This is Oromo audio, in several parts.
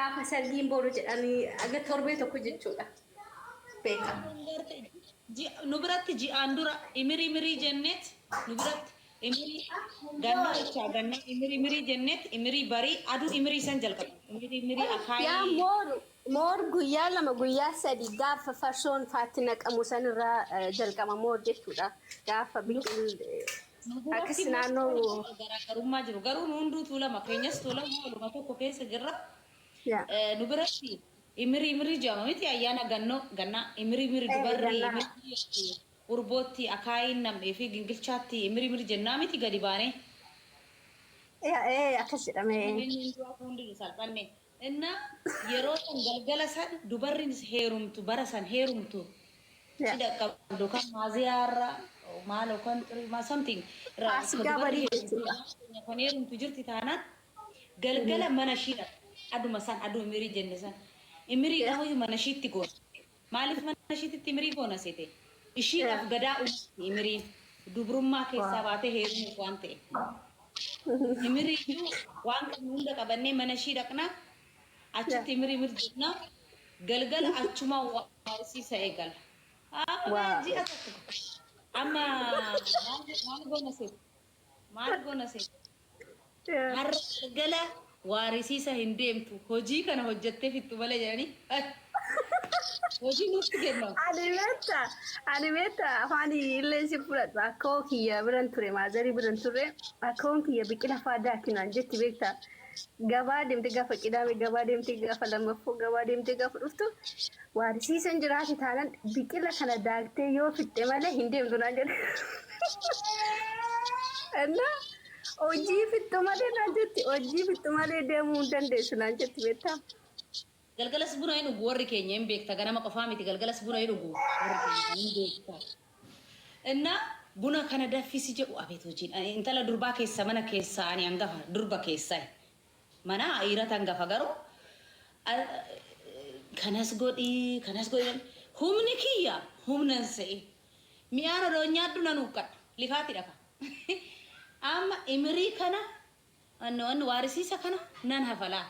Gaafa sargiin boru jedhanii aga torbee tokko jechuudha. Beeka. Nu biratti ji'aan dura imirii mirii jenneet, nu biratti imirii gannaa jechaa gannaa imirii mirii jenneet, imirii barii aduu imirii san jalqaba. Imirii mirii Yaa akaayii. Moor moor guyyaa 2 guyyaa 3 gaafa farsoon faatti naqamu sanirraa jalqaba moor jechuudha. Gaafa biqil Nu biratti akkas immoo naannoo garaagarummaa jiru. Garuu nu hunduu Tuulama keenyas Tuulama waluma tokko keessa jirra. Yaa. Nu biratti imirii imirii jedhama miti, ayyaana gannoo gannaa imirii imirii dubarri gannaa. Imirii urbootti akaayiin nam'ee fi gingilchaatti imirii imirii jennaa miti gadi baanee. Yaa akkas jedhame. Nageenyi du'a hundinuu salphanne. Inna yeroo san galgala san dubarri heerumtu bara san heerumtu cidha qabdu kan maaziyaarra maal yookaan xirii something irraa akka Faasigaa dubarri barii heerumtu jechuudha. kan heerumtu jirti taanaan galgala mana ishii dhaqa. Aduma san aduu imirii jenne san. Imirii dhahuyyuu mana ishiitti goona. Maaliif mana ishiititti imirii goona seete? Ishiidhaaf gadaa uumti imiriin. Dubrummaa keessaa baatee heerumuuf waan ta'eef. Imirii iyyuu waan qabnu hunda qabannee mana ishii dhaqna. Achitti imirii imir jenna. Galgala achumaa waarisiisa eegala. Ji'a tokko. Amma maal goona seete? Maal goona seete? Har'a galgala waarisiisa hin deemtu. Hojii kana hojjettee fixxu malee jedhanii hojii nutti kennamu. Ani beekta, ani beekta, afaan illee si fudhadhu. Akkoo kiyya biran ture, maazarii biran turre, akkoon kiyya biqila faa daakinaan jetti beekta. Gabaa deemte gaafa Qidaame, gabaa deemte gaafa lammaffoo, gabaa deemte gaafa dhuftu, waarisiisan jiraate taanan biqila kana daaktee yoo fixxe malee hin deemtu naan jedhe. Innaa hojii fixxu malee naan jetti, hojii fixxu malee deemuu hin dandeessu naan jetti beektaa. Galgalas buna hin dhugu warri keenya, hin beekta, ganama qofaa miti, galgalas buna hin dhugu warri keenya, hin beekta. Innaa buna kana daffisi jedhu, abeet hojiin ani intala durbaa keessa mana keessa ani hangafa durba keessaa mana dhiirata hangafa, garuu kanas godhi kanas godhi humni kiyya humna hin se'in, mi'aan odoo nyaadhu nan huuqqadha lifaati dhafa. Amma imirii kana wanni waarisiisa kana nan hafalaa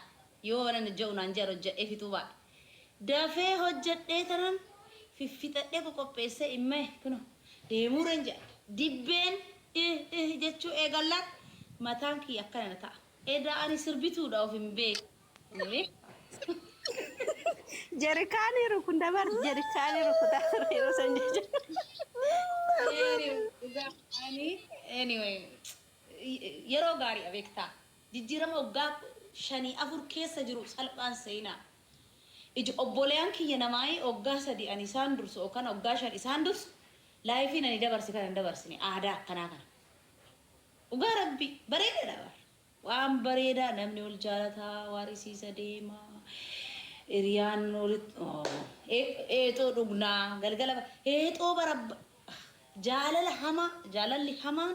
yoo nan jedhu naan jedhan hojjedhee fixuu baadhe dafee hojjedhee tanan fiffixadhee qoqopheessee immee kuno deemuuren jedha. Dibbeen ih jechuu eegallaan mataan kiyya akkana na ta'a. Edaa ani sirbituudha of hin beekne. Jerikaanii rukunda bar, jerikaanii rukutaa ture yeroo san jechuudha. Dhugaa ani anyway yeroo gaariidha beektaa. Jijjiirama waggaa shanii afur keessa jiru salphaan seenaa. Iji obboleeyyan kiyya namaayii waggaa 3 ani isaan dursu yookaan waggaa 5 isaan dursu lifeiin ani dabarse kana hin dabarsine, aadaa akkanaa kana. Dhugaa Rabbi bareedaadha bar. Waan bareedaa, namni wal jaalataa waarisiisa deema. Hiriyaan walitti eexoo dhugnaa galgala eexoo bara jaalala hamaa, jaalalli hamaan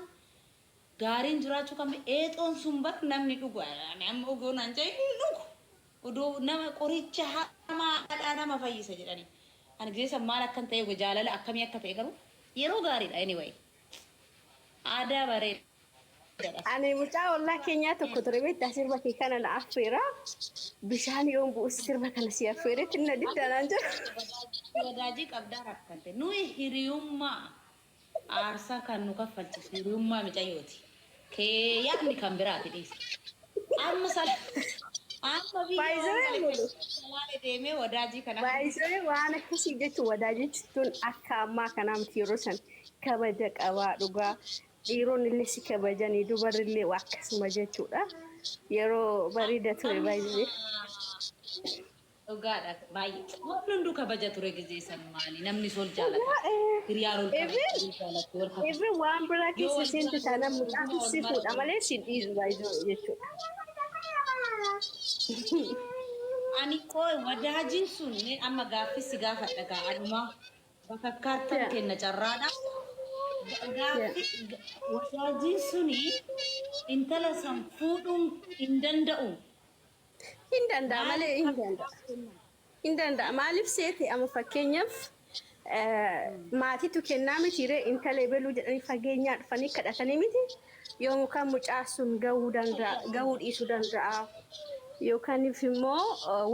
gaariin jiraachuu kan eexoon sun bar namni dhugu, ani amma dhuguu naan jedhe hin dhugu. Odoo nama qoricha hamaadhaa nama fayyisa jedhanii. Ani gisee san maal akkan ta'e, jaalala akkamii akka ta'e, garuu yeroo gaariidha anyway. Aadaa bareedaadha. Ani mucaa ollaa keenyaa tokko ture beektaa, sirba kee kana na affeera. Bishaan yoon bu'us sirba kana si affeeretti na diddaa naan jedha. Wadaajii qabdaa rakkate. Nuyi hiriyummaa aarsaa kan nu kaffalchisu hiriyummaa micayyooti. Kee yaadni kan biraati dhiisi. Amma sal amma biyya Baay'isee mulu. Salaale deemee wadaajii kana. Baay'isee waan akkasii jechuun wadaajii jechuun akka ammaa kanaa miti, yeroo san kabaja qabaa dhugaa. Dhiironni illee si kabajanii, dubarri illee waa akkasuma jechuudha. Yeroo bareeda ture baay'ee. Dhugaadha baay'ee. Wanni hunduu kabaja ture gizee san, maali namni sol jaalata. Hiriyaan ol Even kabajaa jaalatti wal kabaja. Even waan biraa Yoo keessa wal seente jaalatu taanaan mucaatu wal si fuudha maratu. malee si dhiisu baay'ee jechuudha. Ani koo wadaajiin sun mee amma gaaffii si gaafadha gaa, anumaa bakakkaattan kenna carraadha. Gaaffii, wadaajiin suni intala san fuudhuun hin danda'u. Hin danda'a malee, hin danda'a. Hin danda'a. Maaliif seete, amma fakkeenyaaf maatiitu kennaa miti ree, intala ebeluu jedhanii fageenyaa dhufanii kadhatanii miti. Yoomuu kan mucaa sun gahuu danda'a, gahuu dhiisuu danda'a. Yookaaniif immoo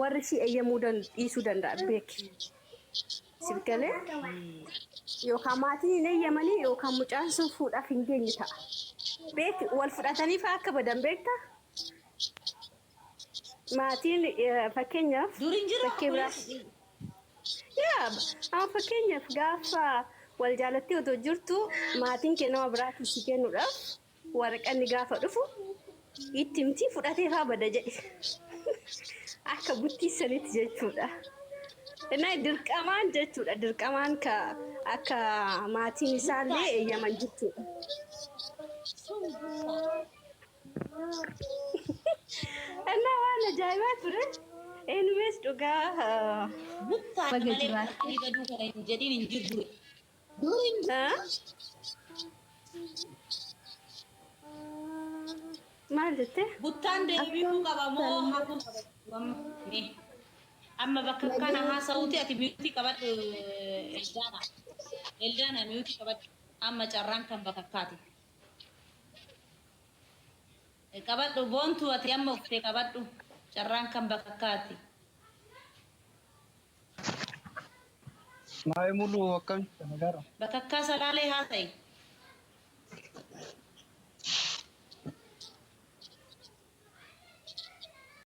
warri si eeyyamuu dhiisuu danda'a beeki. Siif galee yookaan maatiin hin eeyyamanii yookaan mucaan sun fuudhaaf hin geenye ta'a. Beeki wal fudhatanii fa'aa akka badan beektaa? Maatiin fakkeenyaaf Dur hin jiru bakkee biraa. kunis. Yaa amma fakkeenyaaf gaafa wal jaalattee otoo jirtu maatiin kee nama biraatti si kennuudhaaf waraqanni gaafa dhufu itti himtii fudhatee faa bada jedhe. Akka buttii sanitti jechuudha. Innaa dirqamaan jechuudha dirqamaan ka akka maatiin isaallee eeyyaman jechuudha. Sun buttaa. Innaa waan ajaa'ibaa ture. Anyways dhugaa Buttaa baga malee jiraatte. fudhatanii baduu kana hin jedhin hin jiru duri. Dur hin jiru. Ah? Maal jettee? Buttaan deebi'uu qaba moo hafuu qaba? Amma mee. Amma bakka kana haasa'uuti ati mute qabadhu Eldaana. Eldaana mute qabadhu. Amma carraan kan bakka kaati. Qabadhu boontuu ati amma uftee qabadhu. Carraan kan bakka kaati. Maayii mulu akkam nagaara. Bakka akkaa salaalee haasa'i.